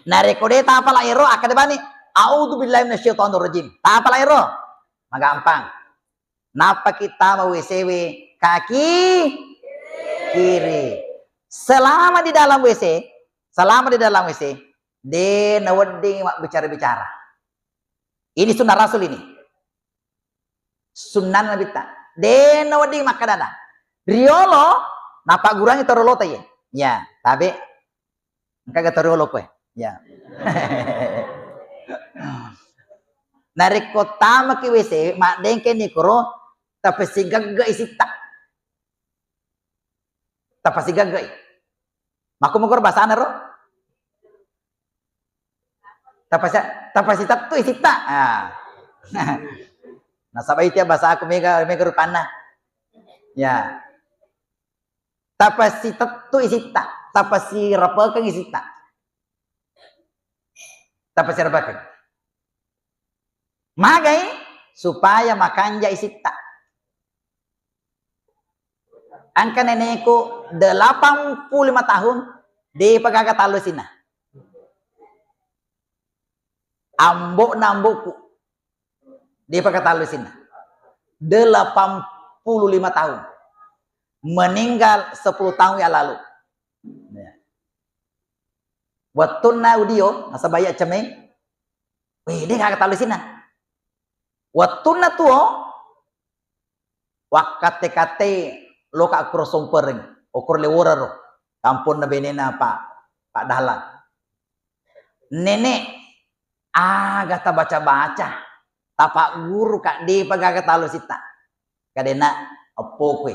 Narekko de tapala ero, akkeda bani, "A'udzubillahi minasyaitonirrajim." Tapala ero. Magampang. Nappa kita mau W C W kaki kiri. Selama di dalam W C, selama di dalam W C, de nawedding mabbicara-bicara. Ini sunnah Rasul ini. Sunnah Nabitta. De nawedding makkadana. Riolo, napaggurangi torolota ye. Ya, tabe. Engka ga torolo koe. Ya. Narekko tamaki W C, maddengkeni koro, tapasigagga isitta. Tapasigaggai. Makko mokoro basana ro? Tapasi-, tapasitettu isitta. Ah. Nasaba itu ya bahasa aku mega, mega rupanna. Ya. Tapasitettu isitta, tapasirapekeng isitta. Tapasirapekeng. Magai supaya makanja isitta. Engka neneku delapan puluh lima tahun, de pagaga tallu sinna. Ambo'na ambo'ku, de pagaga tallu sinna. Delapan puluh lima tahun. Meninggal sepuluh tahun yang lalu. Ya. Wettunna udio, nasaba iya cemeng, weh, de gaga tallu sinna. Wettunna tuo, wakkatte-katte loka kuro Sompereng, okor Lewora ro, kamponna benena Pak, Pak Dahlan. Nenek, aga tabaca-baca, tapagguru ka, depa gaga tallu sitta. Kadena eppo koe.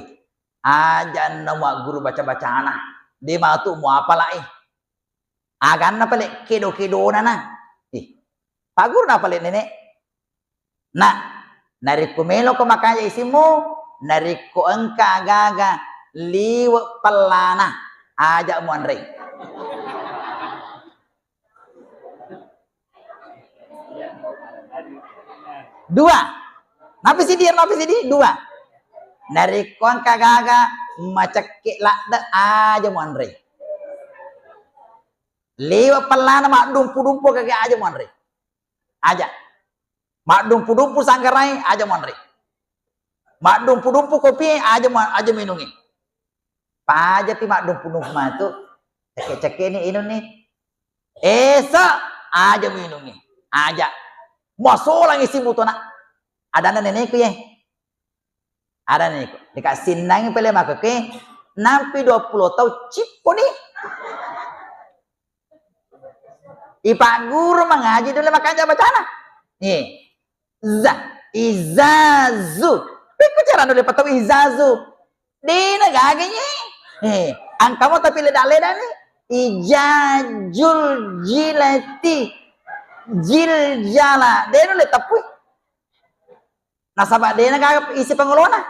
Aja na muagguru baca-bacana. De matu muapalai. Aganna pale kedo-kedona na. Ih, pagguruna pale nenek. Nah, narekko meloko makanja isimmu, narekko engka aga-aga liwe pellana, aja muanrei. Dua. Napi sidi, napi sidi? Dua. Narekko engka aga-aga macekke ladde, aja muanrei. Liwe pellana maddumpu-dumpu kage, aja muanrei. Aja. Maddumpu-dumpu sanggarai, aja muanrei. Maddumpu-dumpu kopi, aja mu-, aja minungi. Pajapi maddumpu-dumpu matu, cekke-cekkeni inunni. Esa, aja minungi. Aja. Masolangi sibu tona. Adanna nenekku ye. Ada nih, dikasinnangi pele makeke, nampi dua puluh tau cippo nih. Ipagguru mangaji dole makanja bacana. Nih. Za, izazu. Pikku cara dole patau izazu. Dena gaga nih. Nih, angkamo tapi leda-leda nih. Ijajul jilati. Jiljala. Dena le tepui. Nasaba dena gaga isi pangolona.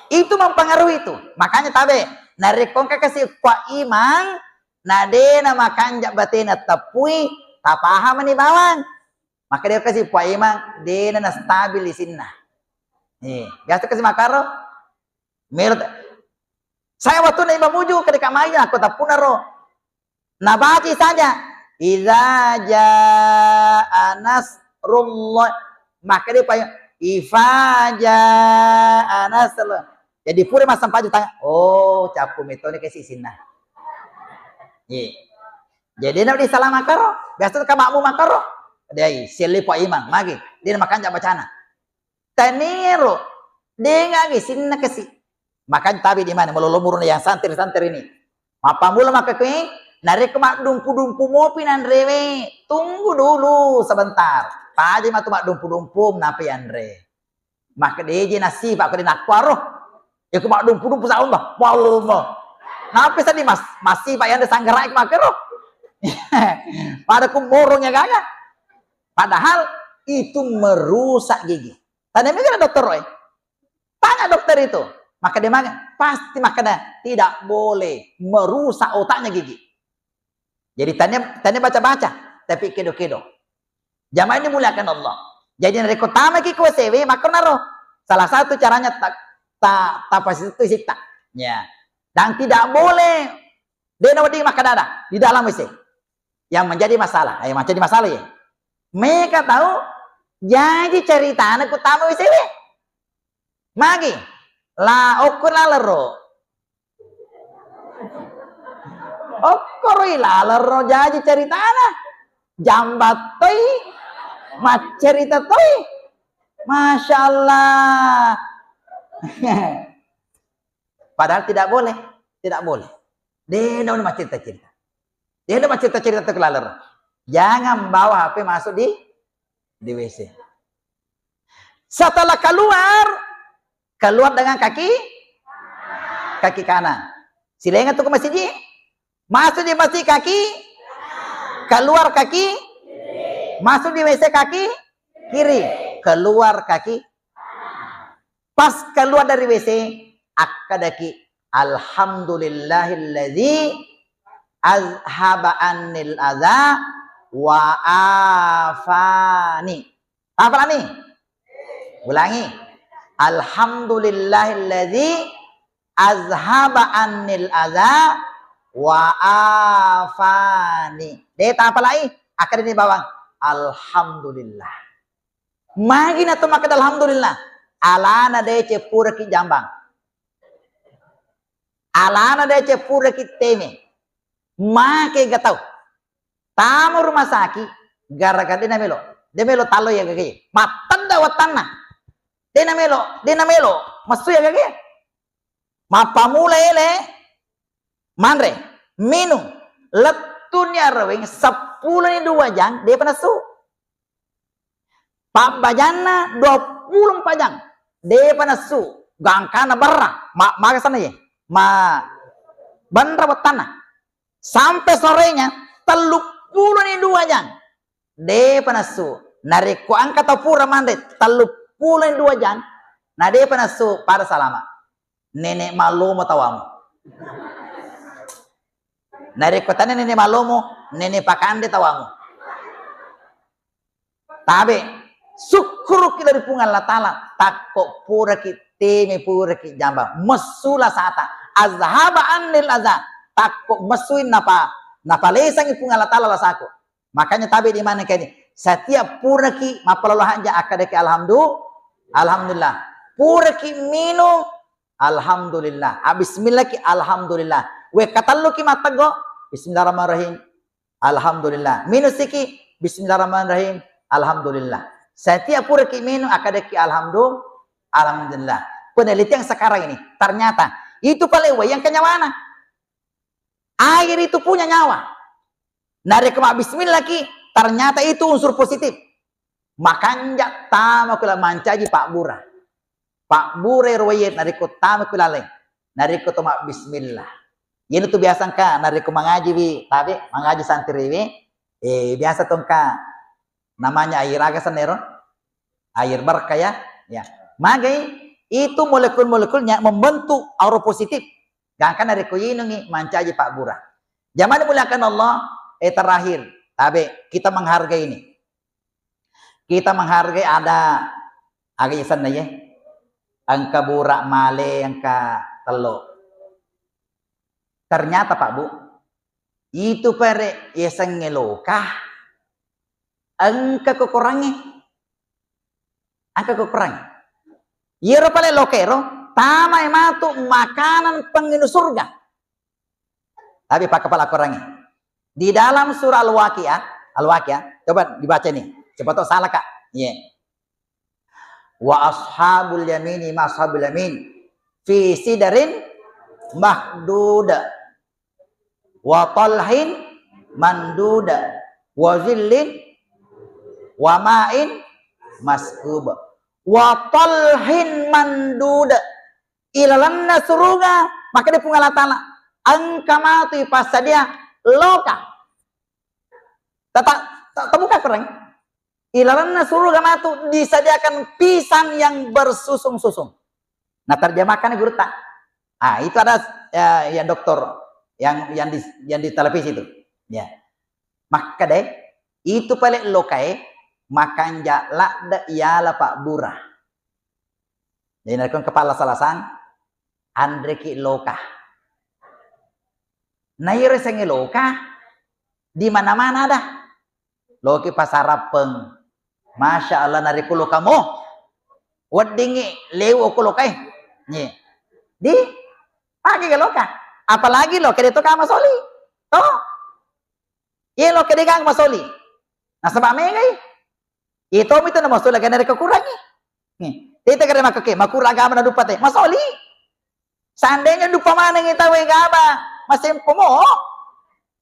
Itu mempengaruhi itu. Makanya tabe, narekko engka kasi kua imang, na dena makanja batena teppui, tapahamani bawang. Maka dia kasi kua imang, dena na stabil isinna. Eh, biasa kasi makaro, melo ta-, saya waktu na imam uju, ketika main aku tapunaro. Nabaca saja, "Idza jaa nasrullah." Maka dia payung, Ifaja anasal. Jadi pura massempajang tangan. Oh, cappu metoni ke sisinna. Iya. Jadi na disalama karo. Biasa ka makmu makaro. Dai, selepo imang magi. Dia makanja bacana. Taniero, dengagi sinna kasi. Makanya tabe di mana melolomuruna yang santri-santri ini. Mappamula maka kue, narekko maddumpu-dumpu mopi nanrewe, tunggu dulu sebentar. Paja matu maddumpu-dumpu, napa yanre. Maka deje nasipa, aku denakkuaro. Iku maddumpu-dumpu saung bah. Wallah. Napa sadi mas, masipa yanre sanggarai makero. Pada kumorong ya gaga. Padahal itu merusak gigi. Tanya mega dokter, eh. Tanya dokter itu. Maka dia maga, pasti makanya tidak boleh merusak otaknya gigi. Jadi tanya, tanya baca-baca, tapi kedo-kedo. Jamaah ini muliakan Allah. Jadi narekko tamaki ke W C W, maka naro. Salah satu caranya tak tak tapasitu sitta. Ya. Dan tidak boleh dia nawedding makkadada di dalam W C. Yang menjadi masalah, yang menjadi masalah ya. Meka tahu jaji ceritana ku tamu W C W. Magi la okko lalero. Okkoroi lalero jaji ceritana. Jambat toi, maccerita toi. Masya Allah. Padahal tidak boleh, tidak boleh. Dena maccerita-cerita. Dena maccerita-cerita tu kelalero. Jangan bawa H P masuk di di W C. Setelah keluar, keluar dengan kaki kaki kanan. Silenga tu ke masjid. Masuk di masjid kaki, keluar kaki, masuk di W C kaki kiri, keluar kaki. Pas keluar dari W C, akkadaki, "Alhamdulillahilladzi azhaba annil adza wa afani." Tapalani. Ulangi. "Alhamdulillahilladzi azhaba annil adza wa afani." De tapalai, akkadani bawang, "Alhamdulillah." Magi na to makkeda alhamdulillah? Alana deceng puraki jambang. Alana deceng puraki teme. Make ga tau. Tama rumah sakit, gara-gara de namelo. De melo tallo ya gage. Mattanda wattanna. De namelo, de namelo. Massu ya gage. Mappamula ele manre, minung, lettuni araweng seppulo ni dua jang, depa nassu. Pabbajanna dua puluh empat jang, depa nassu, gangkana berra, ma-, maga sana ye, ma-, benra wettanna. Sampai sorenya, tellu puluh ni dua jang, depa nassu. Narekko engka tau pura manre tellu puluh ni dua jang, na depa nassu, pada salama. Nenek malomo tawamu. Narekko tania nenek malomo, nenek pakande tawamu. Tabe, sukkuruki dari Puang Allah Ta'ala, takko puraki teme, puraki jamba, messu lasata, azhaba annil adza, takko messui napa, napalesangi Puang Allah Ta'ala lasaku. Makanya tabe di mana kini, setiap puraki mappalolo hanja akkadaki alhamdu-, alhamdulillah. Puraki minung, alhamdulillah. Ah, bismillahki, alhamdulillah. Wekka telluki matteggo, bismillahirrahmanirrahim. Alhamdulillah. Minung siki, bismillahirrahmanirrahim. Alhamdulillah. Setiap puraki minung, akkadaki alhamdu-, alhamdulillah. Penelitian sekarang ini, ternyata itu pale wai yang kenyawana. Air itu punya nyawa. Narekko mabbismillahki, ternyata itu unsur positif. Makanja tama kula mancaji pabbura. Pabbura ero wai e narekko tama kula le. Narekko to mabbismillah. Iyana tu biasa engka narekko mangaji wi, tabe, mangaji santri wi, eh, biasa to engka namanya air aga senna ero? Air berkah ya. Ya. Magai itu molekul-molekulnya membentuk aura positif. Gangka narekko inungi mancaji pabbura. Jamaah dimuliakan Allah, eh, terakhir, tabe, kita menghargai ini. Kita menghargai ada aga yasenna ye. Engka bura male, engka tello. Ternyata Pak Bu, itu pere yasengnge loka, engka kokorangnge. Engka kukurangi. Iyaro pale lokero, tamai matu makanan penginu surga. Tapi pakkapala kurangi. Di dalam surah Al-Waqiah, Al-Waqiah, coba dibaca ini. Siapa tahu salah, Kak. Iya. Wa ashabul yamini ma ashabul yamin. Fi sidarin mahdud. Wa talhin mandud. Wa zillin wa ma'in maskub. Wa talhin mandud. Ilalenna suruga, makkeda Puang Allah Taala, engka matu ipassadia loka. Tata, ta-, tabuka Quran. Ilalenna suruga matu disediakan pisang yang bersusung-susung. Nah, terjemahkan gurutta. Ah, itu ada, ya, yang doktor, yang, yang di, yang di televisi itu. Ya. Makkeda, itu pale lokae, makanja ladde yala pabbura. Jadi narekko engka pallasa-lasang, anreki loka. Na iyaro sengnge loka, di mana-mana ada. Loki pasarappeng. Masya Allah, narekko loka mo, weddingngi lewu ko lokae. Nye. Di, pake ga loka. Apalagi loka de to kama soli. To. Iye loka de kama soli. Nasaba megai. Iye tomi tu namasoli aga narekko kurangi. Nih, tete kare makkeke, makurang agama na duppa te. Masoli. Seandainya duppa manengi tau gaba, masempo mo.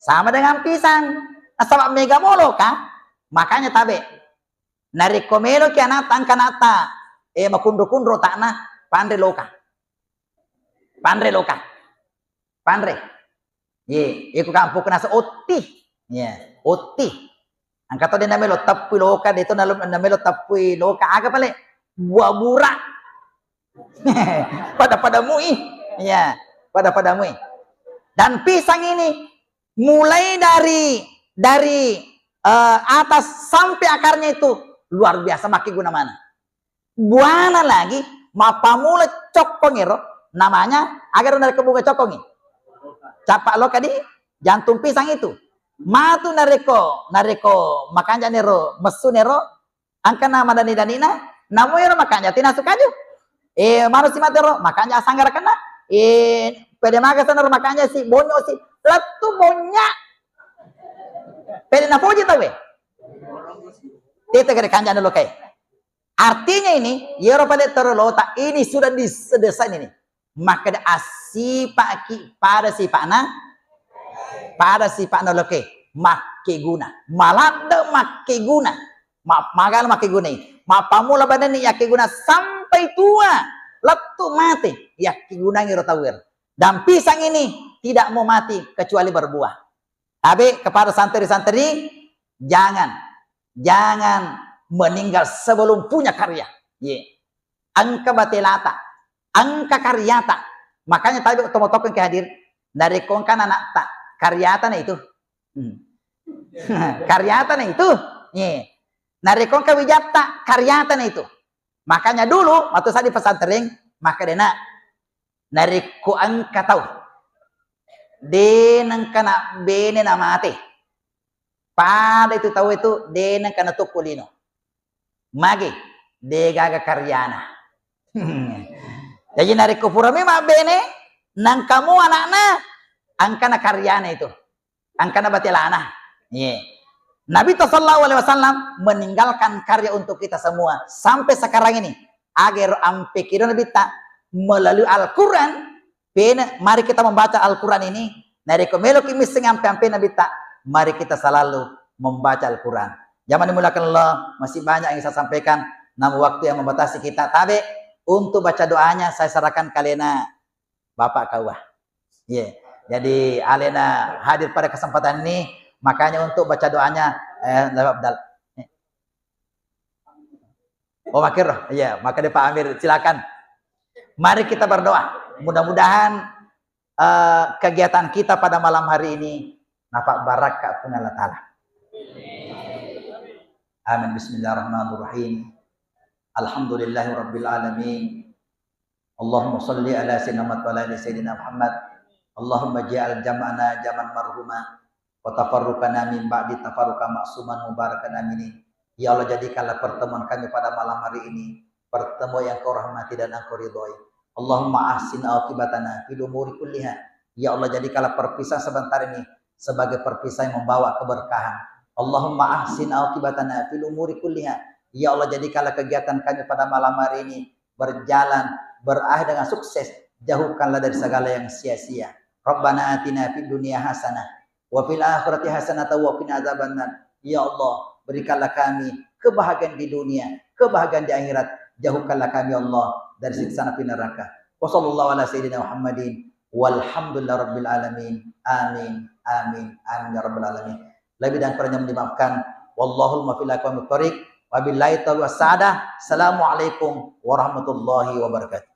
Sama dengan pisang. Nasaba mega mo loka. Makanya tabe. Narekko meloki anatta, engka anatta, eh, makunro-kunro takna, panre loka. Panre loka. Panre. Ye, iko kampung kena se otti. Ye, otti. Engka to de namelo teppui loka, de to nalo-, namelo teppui loka. Aga pale? Buah bura. Pada-pada mui. Ya, pada-pada mui. Dan pisang ini mulai dari, dari, eh, atas sampai akarnya itu luar biasa makkeguna mana. Buana lagi, mappamula cokkong ero, namanya, agaro narekko bunga cokkongi. Capa loka di jantung pisang itu. Matu narekko, narekko makanja nero, messu nero, angkana madani-danina, namo ero makanja tinasu kaju. Eh, manu si matero, makanja sanggara kena. Eh, pede maga sanaro makanja si, bonyo si, lettu bonya. Pede napoji tawe. Tete kare kanjana lokae. Artinya ini, yero pale tero lota ini sudah disedesain ini. Makkeda assipaki pada sipakna, pada sipakna loke makkeguna. Maladde makkeguna. Ma-, magala makkegunai. Mappamula badanni yakkeguna sampai tua. Lettu mate yakkegunangi ro tauwer. Dan pisang ini tidak mau mati kecuali berbuah. Tabe kepada santri-santri, jangan, jangan meninggal sebelum punya karya. Ye. Engka batelata, engka karyata. Makanya tabe tomo tokkeng ke hadir. Narekko engka anakta, karyata na itu. Hmm. Karyata na itu. Ye. Narekko engka wijatta, karyata na itu. Makanya dulu, waktu saya di pesantren, maka dena, narekko engka tau, de nengka na bene na mate. Pada itu tau itu, de nengka na tukku lino. Mage, de gaga karyana. Jadi narekko pura memang bene, nengka mu anakna, engka na karyana itu. Angkana batelana. Ye. Nabi sallallahu alaihi wasallam meninggalkan karya untuk kita semua. Sampai sekarang ini, agero ampe kido Nabi ta melalui Al-Quran, pena, mari kita membaca Al-Quran ini. Narekko meloki misseng ampe-ampe Nabi ta, mari kita selalu membaca Al-Quran. Jamaah dimuliakan Allah, masih banyak yang saya sampaikan, namun waktu yang membatasi kita. Tabe, untuk baca doanya saya serahkan kalena Bapak Kawa. Iya. Jadi alena hadir pada kesempatan ini, makanya untuk baca doanya, eh, lewat dal-, oh, makir, iya, maka deh Pak Amir, silakan. Mari kita berdoa. Mudah-mudahan, eh, kegiatan kita pada malam hari ini nafak barakka Puang Allah Taala. Amin. Bismillahirrahmanirrahim. Alhamdulillahirabbil alamin. Allahumma salli ala Sayyidina Muhammad wa ala ali Sayyidina Muhammad. Allahumma ja'al jam'ana jam'an marhuma wa tafarruqana min ba'di tafarruqan ma'suman mubarakan aminin. Ya Allah, jadikanlah pertemuan kami pada malam hari ini pertemuan yang Kau rahmati dan Engkau ridhoi. Allahumma ahsin aqibatana fil umuri kulliha. Ya Allah, jadikanlah perpisahan sebentar ini sebagai perpisahan yang membawa keberkahan. Allahumma ahsin aqibatana fil umuri kulliha. Ya Allah, jadikanlah kegiatan kami pada malam hari ini berjalan, berakhir dengan sukses. Jauhkanlah dari segala yang sia-sia. Rabbana atina fid dunya hasanah wa fil akhirati hasanah wa qina adzabannar. Ya Allah, berikanlah kami kebahagiaan di dunia, kebahagiaan di akhirat. Jauhkanlah kami, ya Allah, dari siksa api neraka. Wa sallallahu ala sayyidina Muhammadin walhamdulillahi rabbil alamin. Amin. Amin. Amin ya rabbal alamin. Lebih dan kurangnya mohon dimaafkan. Wallahul muwaffiq ila aqwamit thoriq. Wabillahi taufiq was sa'adah. Assalamualaikum warahmatullahi wabarakatuh.